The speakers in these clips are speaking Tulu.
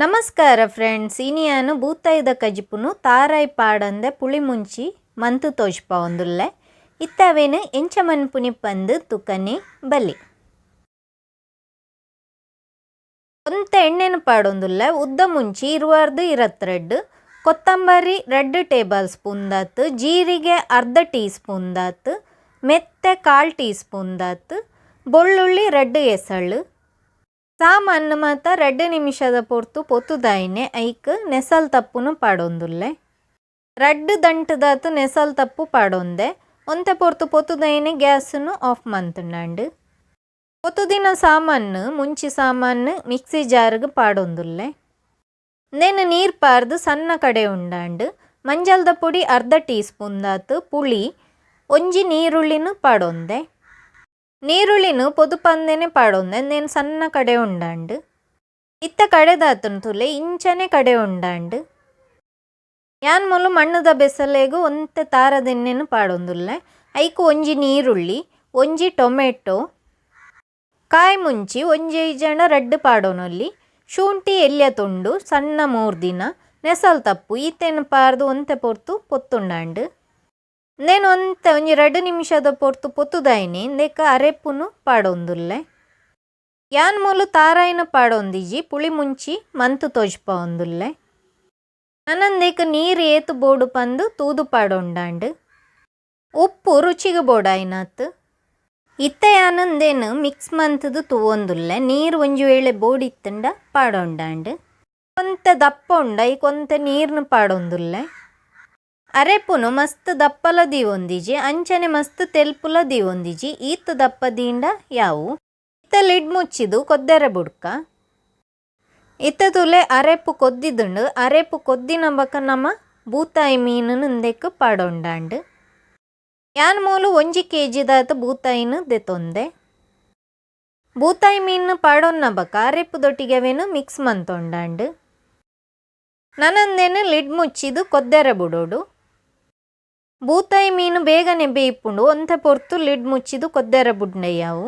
ನಮಸ್ಕಾರ ಫ್ರೆಂಡ್ಸ್, ಇನಿಯಾನು ಬೂತಾಯಿದ ಕಜಿಪುನು ತಾರಾಯಿ ಪಾಡಂದೆ ಪುಳಿ ಮುಂಚಿ ಮಂತು ತೋಜ್ಪಾವೊಂದುಲ್ಲೆ. ಇತ್ತವೇನು ಎಂಚ ಮನ್ಪುನಿ ಪಂದು ತುಕನೆ ಬಲಿ. ಒಂತೆ ಎಣ್ಣೆನು ಪಾಡೊಂದುಲ್ಲೆ. ಉದ್ದ ಮುಂಚಿ ಇರುವಾರ್ದು ಇರತ್ರೆಡ್, ಕೊತ್ತಂಬರಿ 2 ಟೇಬಲ್ ಸ್ಪೂನ್ ದಾತ್, ಜೀರಿಗೆ ಅರ್ಧ ಟೀ ಸ್ಪೂನ್ ದಾತ್, ಮೆತ್ತೆ 1/4 ಟೀ ಸ್ಪೂನ್ ದಾತ್, ಬೆಳ್ಳುಳ್ಳಿ 2 ಎಸಳು. ಸಾಮಾನು ಮಾತ 2 ನಿಮಿಷದ ಪೊರ್ತು ಪೊತ್ತುದಾಯಿನೆ ಐಕ್ ನೆಸಲ್ ತಪ್ಪುನು ಪಾಡೊಂದುಲ್ಲೆ. 2 ದಂಟದಾತ್ ನೆಸಲ್ ತಪ್ಪು ಪಾಡೊಂದೆ. ಒಂತೆ ಪೊರ್ತು ಪೊತ್ತುದಾಯಿನೆ ಗ್ಯಾಸನ್ನು ಆಫ್ ಮಂತುಂಡಾಂಡು. ಪೊತ್ತುದಿನ ಸಾಮಾನು ಮುಂಚಿ ಸಾಮಾನು ಮಿಕ್ಸಿ ಜಾರ್ಗ್ ಪಾಡೊಂದುಲ್ಲೆ. ನೇನು ನೀರು ಪಾರ್ದು ಸಣ್ಣ ಕಡೆ ಉಂಡಾಂಡು. ಮಂಜಲ್ದ ಪೊಡಿ ಅರ್ಧ ಟೀ ಸ್ಪೂನ್ ದಾತ್, ಪುಳಿ ಒಂಜಿ ನೀರುಳ್ಳಿನ ಪಾಡೊಂದೆ. ನೀರುಳ್ಳಿನ ಪೊದುಪಂದೆನೆ ಪಾಡೊಂದೆ. ನೇನು ಸಣ್ಣ ಕಡೆ ಉಂಡಾಂಡು. ಇತ್ತ ಕಡೆದಾತನು ತುಲೆ ಇಂಚನೆ ಕಡೆ ಉಂಡಾಂಡು. ಯಾನ್ ಮೂಲು ಮಣ್ಣುದ ಬೆಸಲೆಗು ಒಂತೆ ತಾರದೆಣ್ಣೆನು ಪಾಡೊಂದುಲ್ಲೆ. ಐಕು ಒಂಜಿ ನೀರುಳ್ಳಿ, ಒಂಜಿ ಟೊಮೆಟೊ, ಕಾಯಿ ಮುಂಚಿ ಒಂಜಿ ಜನ 2 ಪಾಡೊನೊಲ್ಲಿ, ಶುಂಠಿ ಎಲ್ಯ ತುಂಡು ಸಣ್ಣ ಮೂರ್ದಿನ, ನೆಸಲ್ ತಪ್ಪು ಈತೆನು ಪಾರ್ದು ಒಂತೆ ಪೊರ್ತು ಪೊತ್ತುಂಡಾಂಡು. ನೇನು ಒಂತೆ ಒಂಜಿ 2 ನಿಮಿಷದ ಪೊರ್ತು ಪೊತ್ತುದಾಯಿನಿ ಇಂದೆಕ್ ಅರೆಪುನು ಪಾಡೊಂದುಲ್ಲೆ. ಯಾನ್ ಮೂಲು ತಾರಾಯಿನ ಪಾಡೊಂದಿಜಿ, ಪುಳಿ ಮುಂಚಿ ಮಂತು ತೋಜ್ಪಾವೊಂದುಲ್ಲೆ. ನನ್ನಂದೇಕ್ ನೀರು ಏತು ಬೋಡು ಪಂದು ತೂದು ಪಾಡೊಂಡಾಂಡು. ಉಪ್ಪು ರುಚಿಗೆ ಬೋಡಾಯಿನಾತ್. ಇತ್ತ ಯಾನಂದೇನು ಮಿಕ್ಸ್ ಮಂತದು ತೂವೊಂದುಲ್ಲೆ. ನೀರು ಒಂಜಿ ವೇಳೆ ಬೋಡಿತ್ತಂಡ ಪಾಡೊಂಡಾಂಡು. ಒಂತೆ ದಪ್ಪ ಉಂಡ ಐಕ್ ಒಂತೆ ನೀರ್ನು ಪಾಡೊಂದುಲ್ಲೆ. ಅರೆಪುನು ಮಸ್ತ್ ದಪ್ಪಲ ದೀವೊಂದಿಜಿ, ಅಂಚನೆ ಮಸ್ತ್ ತೆಲ್ಪುಲ ದೀವೊಂದಿಜಿ. ಈತ್ ದಪ್ಪ ದೀಂಡ ಯಾವು. ಇತ್ತ ಲಿಡ್ ಮುಚ್ಚಿದು ಕೊದ್ದೆರೆ ಬುಡ್ಕ. ಇತ್ತ ತುಲೆ ಅರೆಪು ಕೊದ್ದಿದುಂಡು. ಅರೆಪು ಕೊದ್ದಿನ ಬಕ ನಮ ಬೂತಾಯಿ ಮೀನುನು ಇಂದೆಕ್ ಪಾಡೊಂಡಾಂಡು. ಯಾನ್ ಮೂಲು 1 ಕೆಜಿ ದಾತ್ ಬೂತಾಯಿನ ದೆತೊಂದೆ. ಬೂತಾಯಿ ಮೀನು ಪಾಡೊನ್ನ ಬಕ ಅರೆಪು ದೊಟ್ಟಿಗೆವೇನು ಮಿಕ್ಸ್ ಮಂತೊಂಡಾಂಡು. ನನಂದೇನು ಲಿಡ್ ಮುಚ್ಚಿದು ಕೊದ್ದೆರೆ ಬುಡೋಡು. ಬೂತಾಯಿ ಮೀನು ಬೇಗನೆ ಬೇಯ್ಪುಂಡು. ಒಂತೆ ಪೊರ್ತು ಲಿಡ್ ಮುಚ್ಚಿದು ಕೊದ್ದೆರೆ ಬುಡ್ನಯ್ಯಾವು.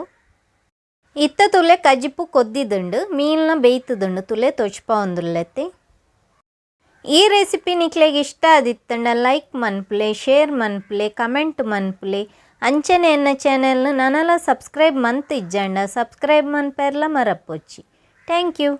ಇತ್ತ ತುಲೆ ಕಜಿಪು ಕೊದ್ದಿದುಂಡು, ಮೀನ್ನ ಬೇಯ್ತದುಂಡು ತುಲೆ ತೊಚ್ಪಾವೊಂದುಲ್ಲೆತ್ತೆ. ಈ ರೆಸಿಪಿ ನಿಕ್ಲೆಗ್ ಇಷ್ಟ ಆದಿತ್ತಂಡ ಲೈಕ್ ಮನ್ಪುಲೆ, ಶೇರ್ ಮನ್ಪುಲೆ, ಕಮೆಂಟ್ ಮನ್ಪುಲೆ. ಅಂಚನೆ ಎನ್ನ ಚಾನೆಲ್ನ ನನಲ ಸಬ್ಸ್ಕ್ರೈಬ್ ಮಂತ್ ಇಜ್ಜಂಡ ಸಬ್ಸ್ಕ್ರೈಬ್ ಮನ್ಪೆರ್ಲ ಮರಪೊಚ್ಚಿ. Thank you.